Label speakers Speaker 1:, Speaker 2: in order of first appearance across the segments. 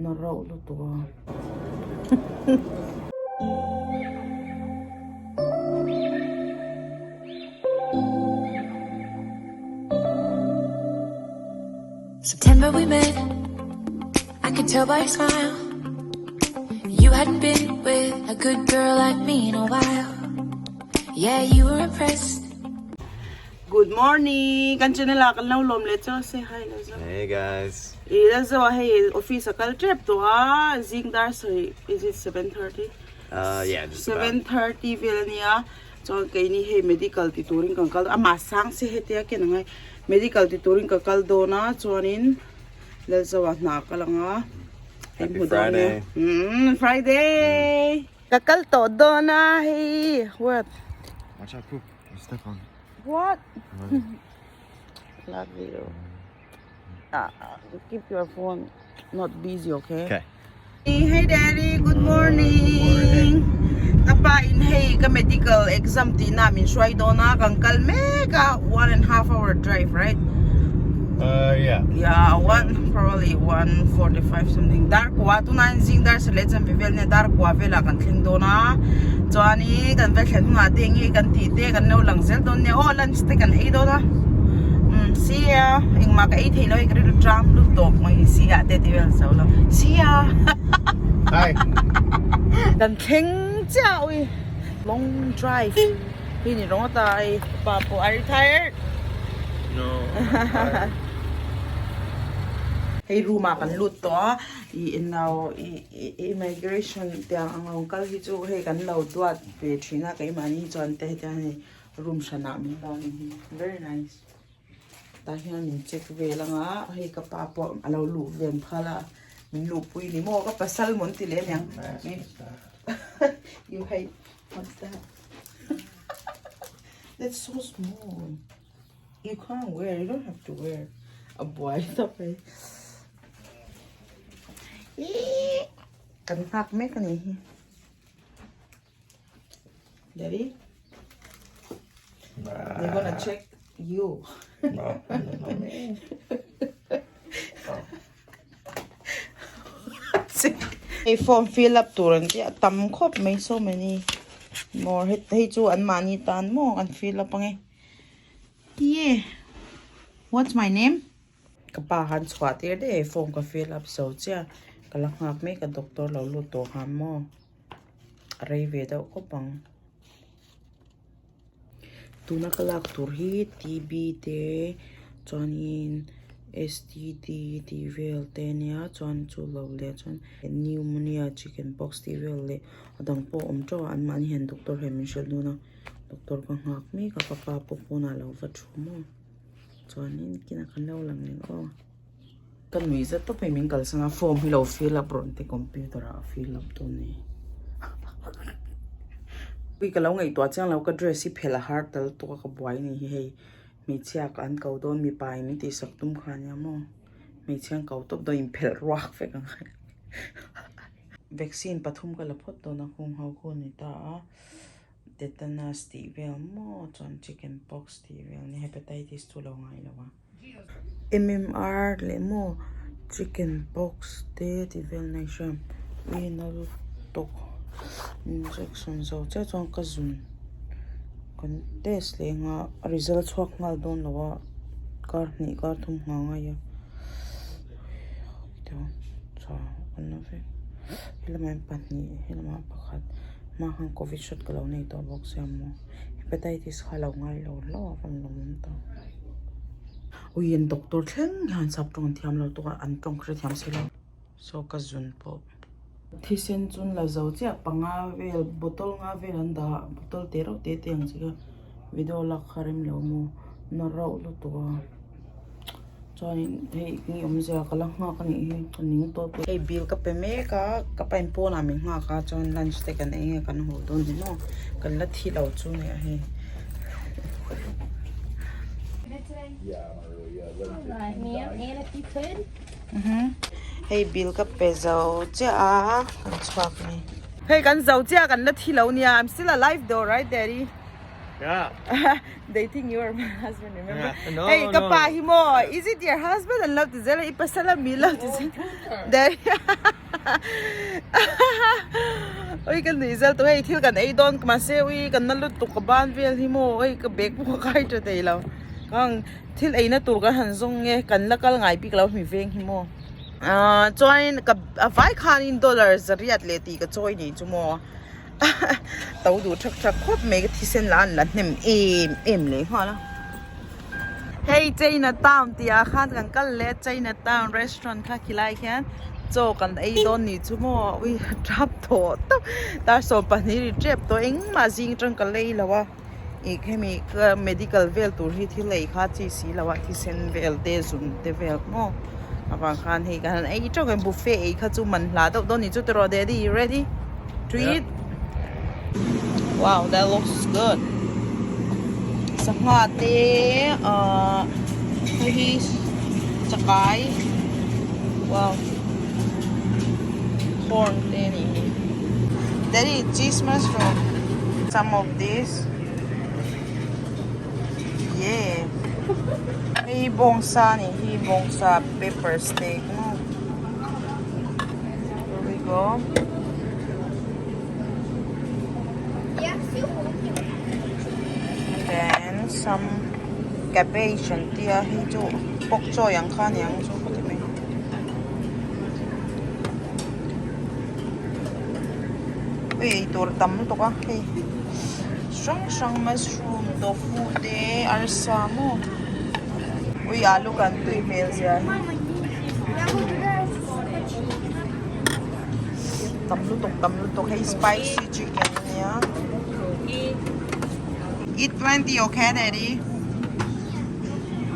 Speaker 1: Na rauh lutuk a.
Speaker 2: September we met I could tell by your smile You hadn't been with a good girl like me in a while Yeah you were impressed
Speaker 1: Good morning kan channel ah kan lo lawm leh chu say hi lo zo
Speaker 3: Hey guys
Speaker 1: I la zo a hei office a kal tep tawh a zing dar sarih is it 7:30
Speaker 3: Uh yeah just about
Speaker 1: 7:30 vel ania chuan keini hei medical ti turin kan kal amah sang se hetia ken angai medical ti turin ka kal dawn a chuanin Lalzoa hna a kal anga hei
Speaker 3: Happy
Speaker 1: hmu dawn nia
Speaker 3: Friday
Speaker 1: umm Friday ka kal tawh dawn a hei what
Speaker 3: Watch out poop you step on
Speaker 1: what love you ah keep your phone not busy okay
Speaker 3: Okay
Speaker 1: Hey daddy good morning ka pa in hei ka medical exam tih na min hruai dawn a kan kal mek a one and half hour drive right
Speaker 3: Uh yeah
Speaker 1: yeah one probably 1:45 something dar kua tunah in zing dar sarih leh chanve vel nia dar kua velah kan thleng dawn a chuanin kan va thlen hunah te enge kan tih te kan lo lang zel dawn nia aw lunch te kan ei dawn a umm see ya engmah ka ei thei lo hei ka rilru tram lut tawp mai see ya te tih vel zo lo see ya
Speaker 3: Hi
Speaker 1: kan thleng chiah ui long drive hi ni rawng ata hei pa pawh are you tired
Speaker 3: No
Speaker 1: hei room ah kan lut tawh a ih englo ih immigration tiang ang lo kal hi chu hei kan lo duat ve thin a keimahni chuan te hetiang hei room hranah min dah a ni hi very nice tah hian min check vel anga hei ka pa pawh a lo luh ven phal a min luhpui ni maw ka pasal maw an ti leh aniang you hate what's that that's so small you can't wear you don't have to wear a buai tawp hei ihh kan nghak mek a ni hi. Daddy? They're gonna check you.
Speaker 3: No, not me.
Speaker 1: Hei form fill up tur an tia tam khawp mai so many more hei hei chu an mahni tan maw an fill up ange yeah what's my name Ka pa han chhuah tir daih hei form ka fill up zo chiah ka la nghak mek a doctor lo lut tawh han maw a rei ve deuh khawp ang tuna ka lak tur hi T_B te chuanin S_T_D tih vel te ania chuan chu lo leh chuan pneumonia chicken pox tih vel leh a dang pawh a awm teuh a anmahni hian doctor hian min hrilh dawn a doctor ka nghak mek a ka pa pawh pawnah a lo va thu maw. Chuanin kinah kan lo lang leh aw. Ka nui zet tawp hei min kalsan a form hi lo fill up rawn ti computer ah a fill up dawn a ni. Ui ka lo ngaihtuah chiang lo ka dress hi phelh a har tal tawk a ka buai a ni hi hei hmeichhia ka an ko dawn mipa in min tihsak tum kha ania maw hmeichhia an ko tawp dawn inphelh ruak vek ang vaccine pathum ka la phawt dawn a khung ho khu a ni ta a. Tetanus tih vel maw chuan chicken pox tih vel nia hepatitis chu lo ngai lo a. MMR leh maw chicken pox te tih vel na i hria ui na lutuk injection zo chiah chuan ka zun kan test leh anga a result chhuak nghal dawn lo a kar hnih kar thum nghah a ngai a tha an la vek helamah hian pahnih helamah pakhat. Hma khan covid shot ka lo nei tawh bawk sia maw hepatitis kha lo ngai lo hlauh a rawn lawm awm tawh. Ui an doctor thleng hian sap tawng an thiam lo tawk a an tawng hrethiam si lo saw ka zun pawh. Thisen chun la zo chiah panga vel bottle nga vel an dah a bottle te reuh te te ang chi kha video lak kha rem lo maw na rauh lutuk a. Chuanin hei nge awmzia ka la nghak a nih hi ka ning tawp tawh. Hei bill ka pe mek a ka pa in pawnah min nghak a chuan lunch te kan ei nge kan haw dawn ni maw kan la thi lo chu nia hei. Hei bill ka pe zo chiah a kan chhuak a ni. Hei kan zo chiah kan la thi lo nia I'm still alive though right daddy?
Speaker 3: Yeah.
Speaker 1: They think you are my husband, remember?
Speaker 3: Yeah. No,
Speaker 1: hey,
Speaker 3: no.
Speaker 1: kapa hi mo. Is it your husband? And love to zela ipasala mi love to zela. Daddy. Oi kan ni zel to hei thil kan ei don ma se ui kan na lut tuk ka ban vel hi mo oi ka bag pawh ka kai tha thei lo kang thil ei na tur kan han zawng nge kan la kal ngai bik lo hmi veng hi mo ah chuanin ka a vai khanin dollar zariat leh tih ka chawi ni chu maw. To duh thak thak khawp mai ka thisen lah an la hnem em em leh nghal a. Hei China town tih ah khan kan kal leh a China town restaurant kha khilai khian chaw kan ei dawn nih chu maw ui tap tawh tawp tar 12 ri tep tawh engmah zing atang ka lei lo a ih hemi ka medical vel tur hi thil ei kha chi si lo a thisen vel te zun te vel maw avang khan hei kan han ei teuh ang buffet ei kha chu man hla deuh dawn nih chu tiraw daddy you ready to eat wow that looks good sangha te ahh hei hi chakai wow corn te a nih hi daddy cheese mushroom some of this Yeah. Hei bawngsa a nih hi bawngsa pepper steak maw. Here we go. And then some cabbage an tia hei chu pok chawi ang kha aniang chu ka ti mai. Ui eitur tam lutuk a hei hrang hrang mushroom tofu te arsa maw ui alu kan tui hmel zia hi tam lutuk tam lutuk hei spicy chicken ania eat plenty okay daddy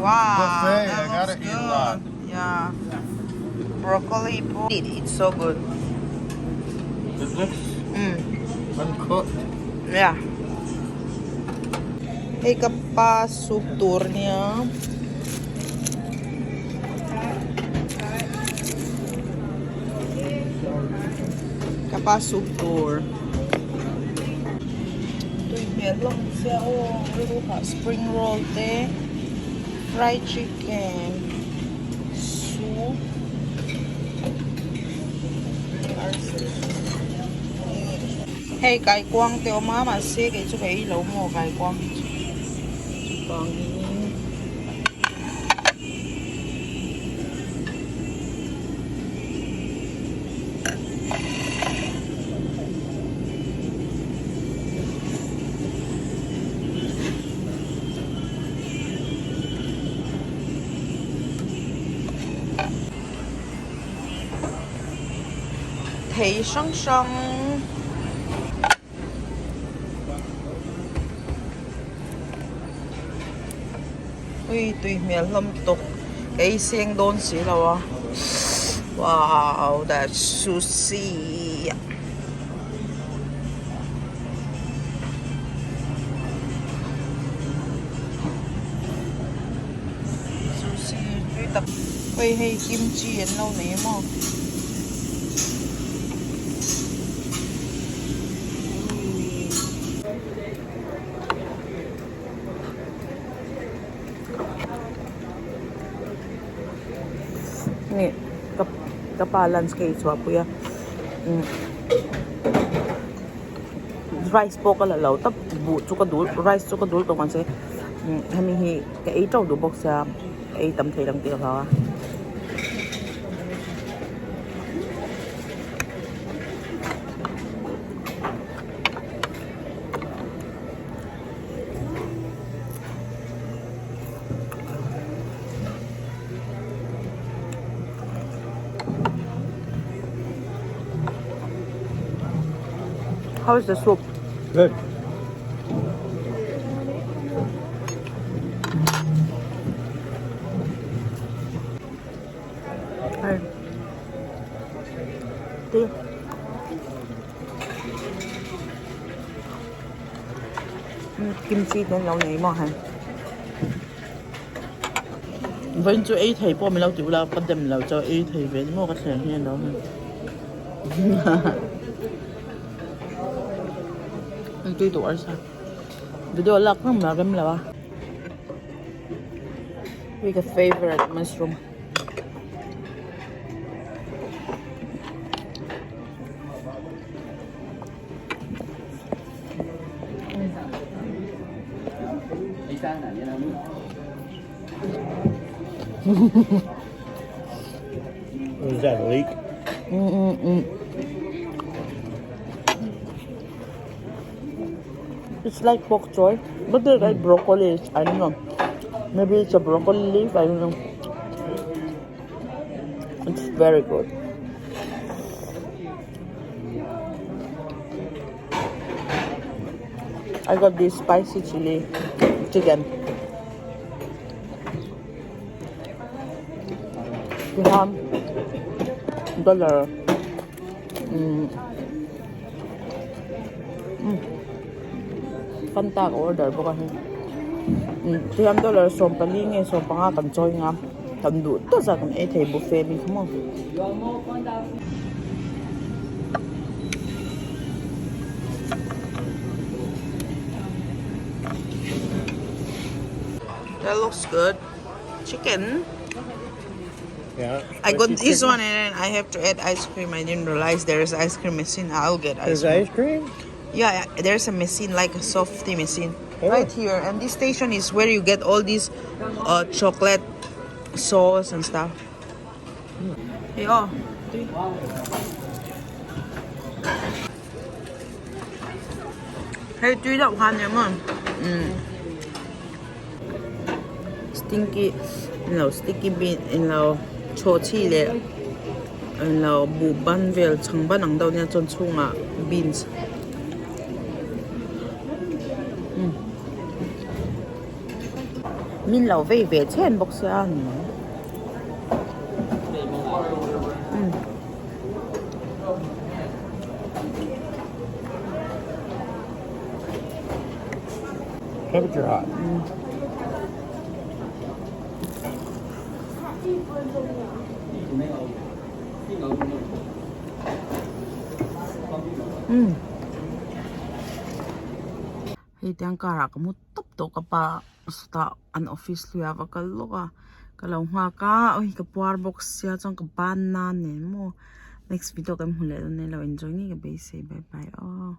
Speaker 1: wow that looks good. Yeah. Broccoli pawh. It's so good.
Speaker 3: Is this uncooked?
Speaker 1: Yeah. Hei ka pa soup tur nia. Ka pa soup tur. Tui hmel hlawm sia aw. Rilru hah spring roll te. Fried chicken soup hei kaikuang te awm a mahse kei chu ka ei lo maw kaikuang hi chu chuvangin Thei hrang hrang ui tui hmel hlawm tawk ka ei seng dawn si lo a wow that's sushi. Sushi tui tak hei hei kimchi an lo nei a maw. Nge ka ka pa lunch ka ei chhuah pui a umm rice pawh ka la lo tawp buh chu ka dul rice chu ka dul tawh mahse umm hemi hi ka ei teuh duh bawk sia ka ei tam thei lang tih ka hlau a. How is the soup?
Speaker 3: Good.
Speaker 1: Hey. Tea. Kimchi te an lo nei maw hei. Vawiin chu ei thei pawh min lo ti ula ka dem lo chu ei thei ve ni maw ka thleng hi alo ni. Tui duh arsa. Video lak reng mai a rem lo a. Hei ka favourite mushroom.
Speaker 3: Is that a leek?
Speaker 1: Mm-mm-mm. It's like bok choy, but they like broccoli. I don't know. Maybe it's a broccoli leaf. I don't know. It's very good. I got this spicy chili chicken. Tihian dollar umm Fanta ka order bawk a hei umm tihian dollar 14 nge 15 kan chawi nga kan duh tawh zat kan ei thei buffet bik maw. That looks good. Chicken.
Speaker 3: Yeah.
Speaker 1: I got
Speaker 3: spicy
Speaker 1: this
Speaker 3: chicken.
Speaker 1: one and then I have to add ice cream. I didn't realize there is ice cream machine. I'll get ice
Speaker 3: There's
Speaker 1: cream.
Speaker 3: ice cream?
Speaker 1: Yeah, there's a machine like a softy machine
Speaker 3: Oh.
Speaker 1: right here. And this station is where you get all these chocolate sauce and stuff. Hey, oh. Hei tui deuh khan nia maw umm stinky englo sticky bean englo chhawhchhi leh englo buh ban vel chhang ban ang deuh nia chuan chhungah beans umm min lo vei ve chhen bawk sia a ni mai umm.
Speaker 3: Temperature hot.
Speaker 1: Umm hei tiang car ah ka mu tawp tawh ka pa sawtah an office hlui ah va kal lawk a ka lo nghak a awi ka puar bawk sia chuan ka ban na nen maw next video kan hmu leh dawn nia lo enjoy ngei ka beisei bye bye aw.